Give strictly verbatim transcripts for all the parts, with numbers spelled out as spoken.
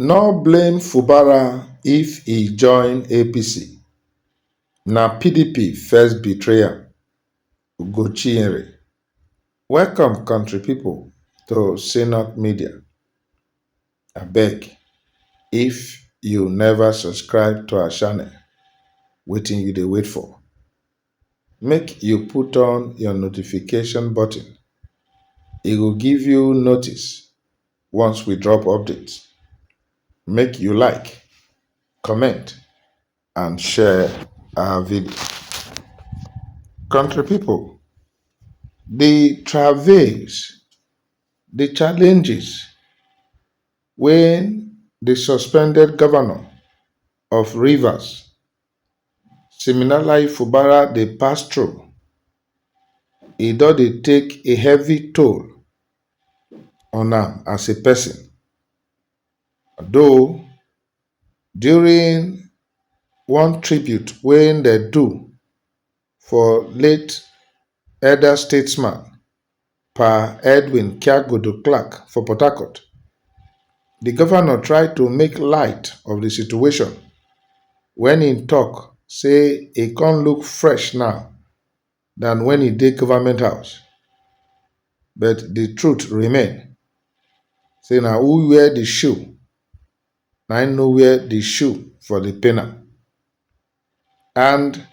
No blame Fubara if he join A P C. Na P D P first betray am. Ugochinyere. Welcome, country people, to Synod Media. Abeg, if you never subscribe to our channel, wetin you dey wait for? Make you put on your notification button. E go give you notice once we drop updates. Make you like, comment, and share our video. Country people, the travails, the challenges wey the suspended governor of Rivers, Siminalayi Fubara, dey pass through, e don dey take a heavy toll on am as a person. Though during one tribute wey dem do for late elder statesman Pa Edwin Kyagudu Clark for Port Harcourt, the governor try to make light of the situation when he talk say e come look fresh now than when he dey government house. But the truth remain, say na who wear the shoe, na him know where the shoe for the pain am. And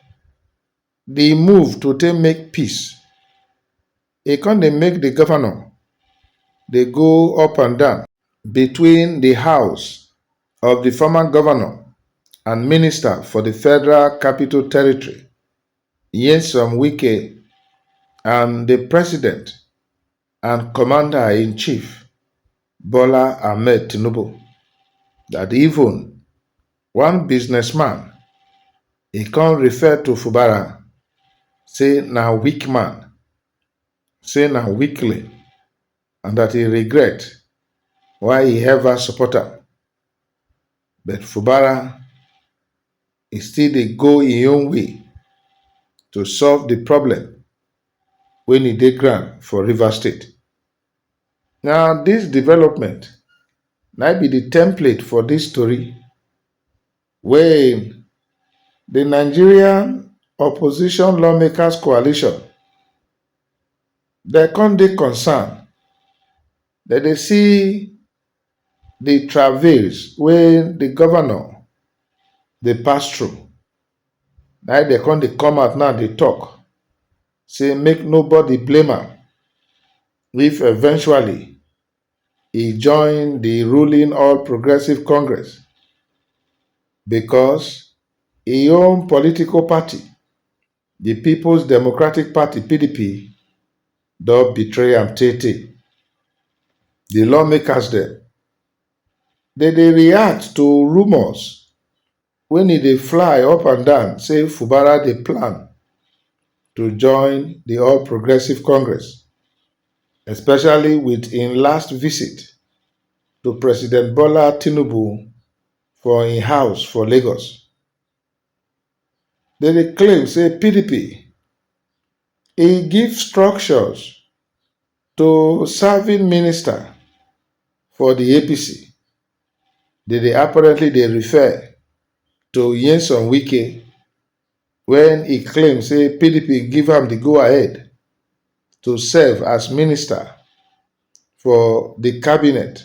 the move to take make peace, e come dey make the governor dey go up and down between the house of the former governor and minister for the Federal Capital Territory, Nyesom Wike, and the president and commander-in-chief, Bola Ahmed Tinubu, that even one businessman, he come refer to Fubara, say na weak man, say na weakling, and that he regret why he ever support am. But Fubara, he still dey go him own way to solve the problem wey e dey ground for Rivers State. Now, this development na be the template for this story wey the Nigerian Opposition Lawmakers Coalition, dem come dey concerned. Dem dey see the travails wey the governor dey pass through. Na dem come dey come out now dey talk, say make nobody blame am if eventually he join the ruling All Progressive Congress, because him own political party, the People's Democratic Party, P D P, don betray am tey tey. The lawmakers dem, dem dey react to rumors wey e dey fly up and down say Fubara dey plan to join the All Progressive Congress, especially with him last visit to President Bola Tinubu for him house for Lagos. Dem dey claim say P D P, e give structures to serving minister for the A P C. Dem dey apparently dey refer to Nyesom Wike when he claim say P D P give am the go-ahead to serve as minister for the cabinet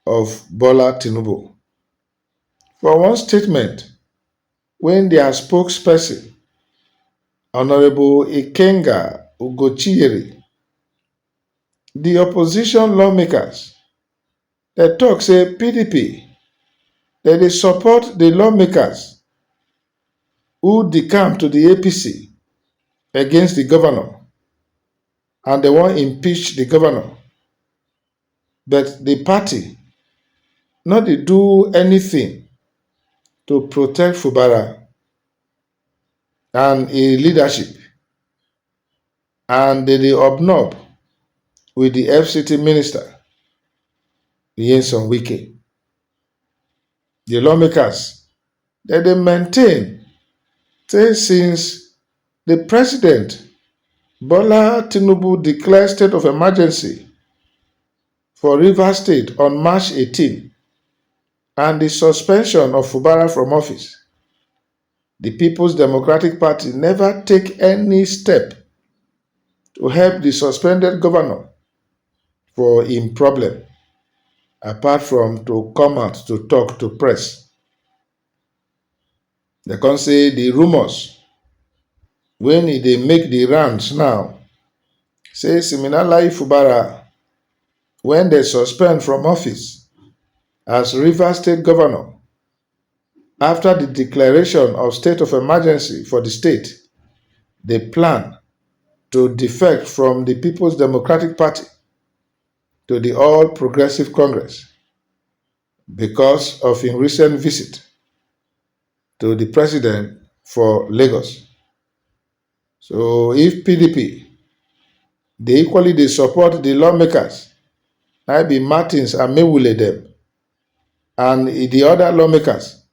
of Bola Tinubu. For one statement wey their spokesperson, Honorable Ikenga Ugochiyere, the opposition lawmakers, dem talk say P D P, dem dey support the lawmakers who decamp to the A P C against the governor, and dem wan impeach the governor. But the party no dey do anything to protect Fubara and him leadership, and dem dey obnob with the F C T minister, Nyesom Wike. The lawmakers, dem dey maintain say since the president, Bola Tinubu, declare state of emergency for Rivers State on March eighteen, and the suspension of Fubara from office, the People's Democratic Party never take any step to help the suspended governor for im problem, apart from to come out to talk to press. They come say the rumors when e dey make the rounds now, say Siminalayi Fubara, when they suspend from office as Rivers State governor after the declaration of state of emergency for the state, they plan to defect from the People's Democratic Party to the All Progressive Congress because of im recent visit to the president for Lagos. So if P D P dey equally dey support the lawmakers, na be Martins and Mewule dem, and the other lawmakers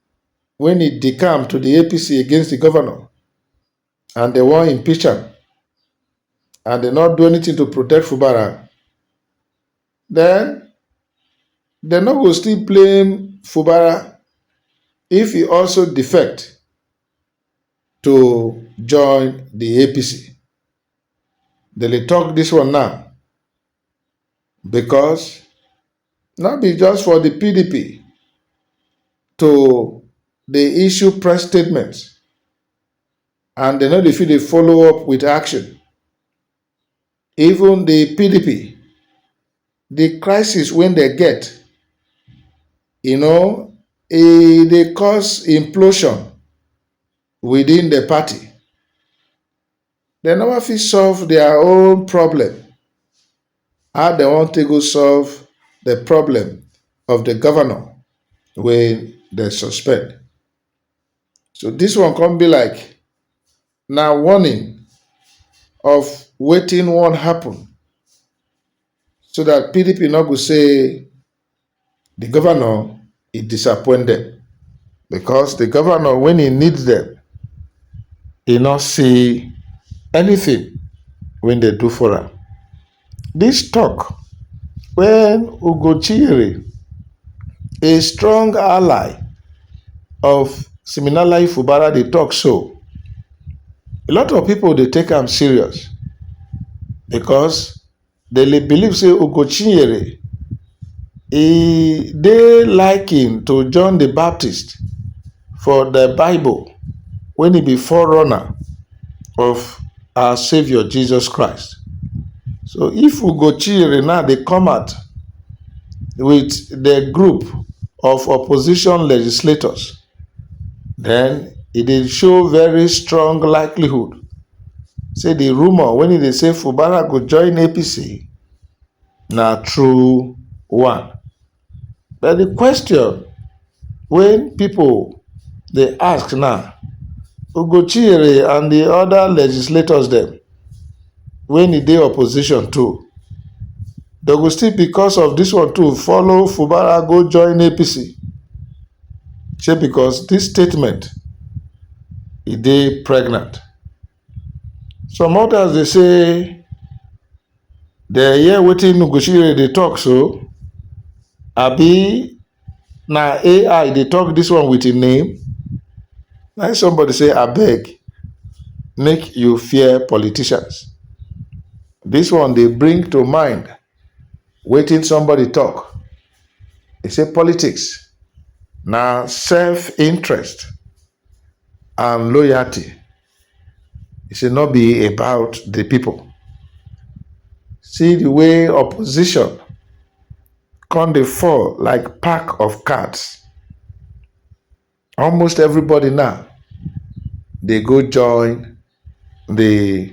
when e decamp to the A P C against the governor, and they wan impeach am, and they not do anything to protect Fubara, then they no go still blame Fubara if he also defect to join the A P C. They dey talk this one now because not be just for the P D P to dey issue press statements, and they no dey fit dey follow up with action. Even the P D P, the crisis when they get, you know, e dey cause implosion within the party. They never fit solve their own problem. How they want to go solve the problem of the governor when they suspend? So this one come be like na warning of wetin wan happen, so that P D P no go say the governor e disappoint them, because the governor, when he need them, he no see anything when they do for am. This talk when Ugochiyere, a strong ally of Siminalayi Fubara, dey talk so, a lot of people dey take am serious because they dey believe say Ugochiyere e dey liken to John the Baptist for the Bible when he be forerunner of our Savior Jesus Christ. So if Ugochiyere now dey come out with the group of opposition legislators, then e dey show very strong likelihood say the rumor when e dey say Fubara go join A P C na true one. But the question when people dey ask now, Ugochiyere and the other legislators dem when e dey opposition too, they go still, because of this one too, follow Fubara go join A P C? Say because this statement e dey pregnant. Some others dey say they hear wetin Ugochiyere dey talk so, abi na A I dey talk this one with im name? Na somebody say, abeg, make you fear politicians. This one dey bring to mind wetin somebody talk. He say politics na self-interest and loyalty. He say no be about the people. See the way opposition come dey fall like pack of cards. Almost everybody now dey go join the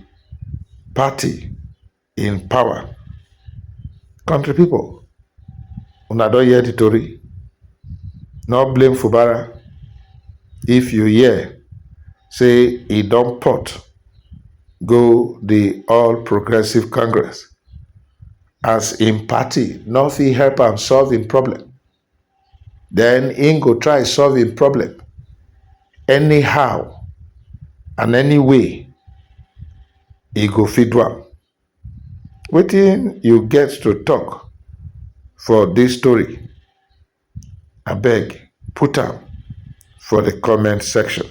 party in power. Country people, una don hear the tori. No blame Fubara if you hear say e don port go the All Progressive Congress, as im party no fit help am solve im problem. Then im go try solve im problem anyhow and any way e go fit do am. Wetin you get to talk for this story? Abeg, put am for the comment section.